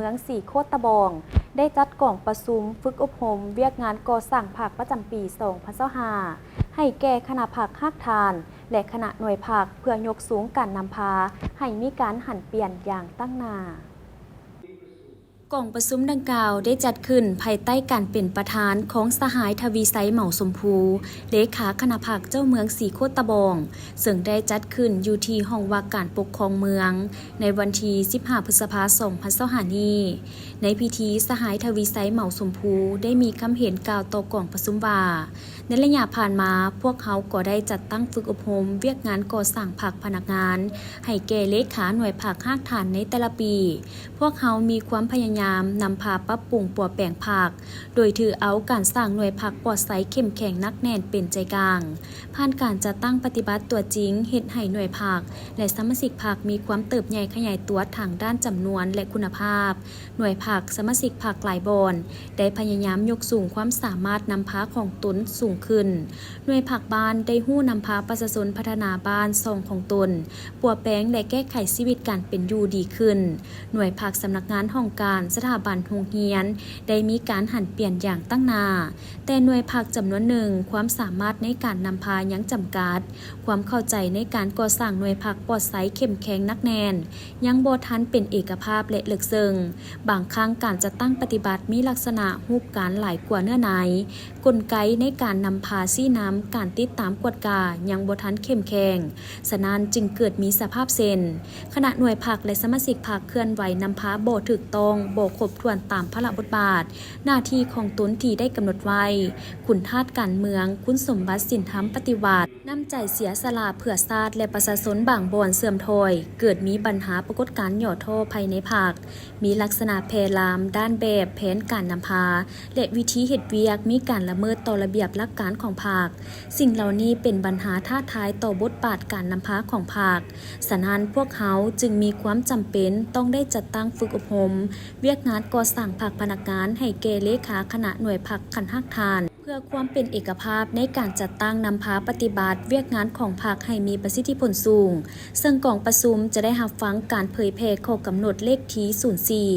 ເມືອງສີໂຄດຕະບອງ ໄດ້ຈັດກອງປະຊຸມຝຶກອົບຮົມວຽກງານກໍ່ສ້າງພັກປະຈຳປີສອງພັນຊາວຫ້າ ໃຫ້ແກ່ຄະນະພັກຮາກຖານ ແລະ ຄະນະໜ່ວຍພັກ ເພື່ອຍົກສູງການນຳພາໃຫ້ມີການຫັນປ່ຽນຢ່າງຕັ້ງໜ້າ. ກອງປະຊຸມດັ່ງກ່າວໄດ້ຈັດຂຶ້ນພາຍໃຕ້ການເປັນປະທານຂອງສະຫາຍ ທະວີໄຊ ເໝົາຊົມພູ ເລຂາຄະນະພັກເຈົ້າເມືອງສີໂຄດຕະບອງ ເຊິ່ງໄດ້ຈັດຂຶ້ນຢູ່ທີ່ຫ້ອງວ່າການປົກຄອງເມືອງ ໃນວັນທີສິບຫ້າ ພຶດສະພາ ສອງພັນຊາວຫ້າ ນີ້. ໃນພິທີ ສະຫາຍ ທະວີໄຊ ເໝົາຊົມພູ ໄດ້ມີຄຳເຫັນກ່າວຕໍ່ກອງປະຊຸມວ່າ, ໃນໄລຍະຜ່ານມາ, ພວກເຮົາກໍໄດ້ຈັດຕັ້ງຝຶກອົບຮົມວຽກງານກໍ່ສ້າງພັກພະນັກງານ ໃຫ້ແກ່ເລຂາໜ່ວຍພັກຮາກຖານໃນແຕ່ລະປີ. ພວກເຮົາມີຄວາມພະຍາຍາມນຳພາປັບປຸງປົວແປງພັກ, ໂດຍຖືເອົາການສ້າງໜ່ວຍພັກປອດໃສເຂັ້ມແຂງໜັກແໜ້ນເປັນໃຈກາງ. ຜ່ານການຈັດຕັ້ງປະຕິບັດຕົວຈິງ ເຮັດໃຫ້ໜ່ວຍພັກ ແລະ ສະມາຊິກພັກມີຄວາມເຕີບໃຫຍ່ຂະຫຍາຍຕົວທາງດ້ານຈຳນວນ ແລະ ຄຸນນະພາບ. ໜ່ວຍພັກ, ສະມາຊິກພັກຫຼາຍບ່ອນ ໄດ້ພະຍາຍາມຍົກສູງຄວາມສາມາດນຳພາຂອງຕົນສູງຂຶ້ນ. ໜ່ວຍພັກບ້ານໄດ້ຮູ້ນຳພາປະຊາຊົນພັດທະນາບ້ານຊ່ອງຂອງຕົນ, ປົວແປງ ແລະ ແກ້ໄຂຊີວິດການເປັນຢູ່ດີຂຶ້ນ. ໜ່ວຍພັກສຳນັກງານຫ້ອງການ, ສະຖາບັນ, ໂຮງຮຽນ ໄດ້ມີການຫັນປ່ຽນຢ່າງຕັ້ງໜ້າ. ແຕ່ໜ່ວຍພັກຈຳນວນໜຶ່ງ, ຄວາມສາມາດໃນການນຳພາຍັງຈຳກັດ, ຄວາມເຂົ້າໃຈໃນການກໍ່ສ້າງໜ່ວຍພັກປອດໃສເຂັ້ມແຂງໜັກແໜ້ນ ຍັງບໍ່ທັນເປັນເອກະພາບ ແລະ ເລິກເຊິ່ງ. ບາງຄັ້ງການຈັດຕັ້ງປະຕິບັດມີລັກສະນະຮູບການຫຼາຍກວ່າເນື້ອໃນ, ກົນໄກໃນການນຳພາຊີ້ນຳ, ການຕິດຕາມກວດກາຍັງບໍ່ທັນເຂັ້ມແຂງ, ສະນັ້ນຈຶ່ງເກີດມີສະພາບເຊັ່ນ ຄະນະໜ່ວຍພັກ ແລະ ສະມາຊິກພັກເຄື່ອນໄຫວນຳພາບໍ່ຖືກຕ້ອງ, ບໍ່ຄົບຖ້ວນຕາມພາລະບົດບາດ, ໜ້າທີ່ຂອງຕົນທີ່ໄດ້ກຳນົດໄວ້. ຄຸນທາດການເມືອງ, ຄຸນສົມບັດສິນທຳປະຕິວັດ, ນ້ຳໃຈເສຍສະຫຼະເພື່ອຊາດ ແລະ ປະຊາຊົນບາງບ່ອນເສື່ອມຖອຍ, ເກີດມີບັນຫາປາກົດການຫຍໍ້ທໍ້ພາຍໃນພັກ, ມີລັກສະນະແຜ່ລາມດ້ານແບບແຜນການນຳພາ ແລະ ວິທີເຮັດວຽກ, ມີການລະເມີດຕໍ່ລະບຽບຫຼັກການຂອງພັກ. ສິ່ງເຫຼົ່ານີ້ເປັນບັນຫາທ້າທາຍຕໍ່ບົດບາດການນຳພາຂອງພັກ. ສະນັ້ນ, ພວກເຮົາຈຶ່ງມີຄວາມຈຳເປັນຕ້ອງໄດ້ຈັດຕັ້ງຝຶກອົບຮົມວຽກງານກໍ່ສ້າງພັກພະນັກງານໃຫ້ແກ່ເລຂາຄະນະໜ່ວຍພັກຂັ້ນຮາກຖານ ເພື່ອຄວາມເປັນເອກະພາບໃນການຈັດຕັ້ງນຳພາປະຕິບັດວຽກງານຂອງພັກໃຫ້ມີປະສິດທິຜົນສູງ. ເຊິ່ງກອງປະຊຸມຈະໄດ້ຮັບຟັງການເຜີຍແຜ່ຂໍ້ກຳນົດເລກທີສູນສີ່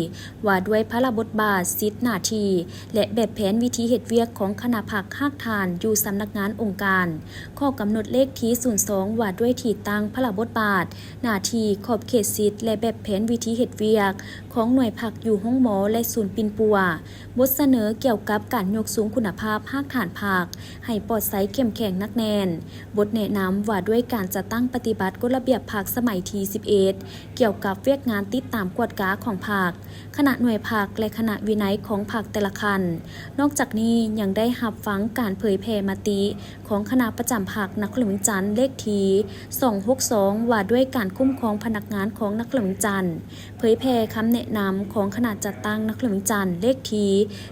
ວ່າດ້ວຍພາລະບົດບາດ, ສິດ, ໜ້າທີ່ ແລະ ແບບແຜນວິທີເຮັດວຽກຂອງຄະນະພັກຮາກຖານຢູ່ສຳນັກງານອົງການ, ຂໍ້ກຳນົດເລກທີສູນສອງ ວ່າດ້ວຍທີ່ຕັ້ງ, ພາລະບົດບາດ, ໜ້າທີ່, ຂອບເຂດສິດ ແລະ ແບບແຜນວິທີເຮັດວຽກຂອງໜ່ວຍພັກຢູ່ໂຮງໝໍ ແລະ ສູນປິ່ນປົວ, ບົດສະເໜີກ່ຽວກັບການຍົກສູງຄຸນນະພາບຮາກຖານພັກໃຫ້ປອດໃສເຂັ້ມແຂງໜັກແໜ້ນ, ບົດແນະນຳວ່າດ້ວຍການຈັດຕັ້ງປະຕິບັດກົດລະບຽບພັກສະໄໝທີສິບເອັດ ກ່ຽວກັບວຽກງານຕິດຕາມກວດກາຂອງພັກ, ຄະນະໜ່ວຍພັກ ແລະ ຄະນະວິໄນຂອງພັກແຕ່ລະຂັ້ນ. ນອກຈາກນີ້ຍັງໄດ້ຮັບຟັງການເຜີຍແຜ່ມະຕິຂອງຄະນະປະຈຳພັກນະຄອນຫຼວງວຽງຈັນເລກທີສອງຫົກສອງ ວ່າດ້ວຍການຄຸ້ມຄອງພະນັກງານຂອງນະຄອນຫຼວງວຽງຈັນ, ເຜີຍແຜ່ຄຳແນະນຳຂອງຄະນະຈັດຕັ້ງນະຄອນຫຼວງວຽງຈັນເລກທີ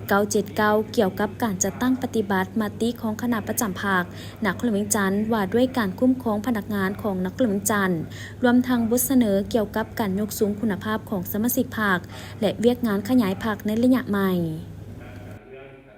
ເກົ້າເຈັດເກົ້າ ກ່ຽວກັບການຈັດຕັ້ງປະຕິບັດມະຕິຂອງຄະນະປະຈຳພັກນະຄອນຫຼວງວຽງຈັນ ວ່າດ້ວຍການຄຸ້ມຄອງພະນັກງານຂອງນະຄອນຫຼວງວຽງຈັນ, ລວມທັງບົດສະເໜີກ່ຽວກັບການຍົກສູງຄຸນນະພາບຂອງສະມາຊິກພັກ ແລະ ວຽກງານຂະຫຍາຍພັກໃນໄລຍະໃໝ່.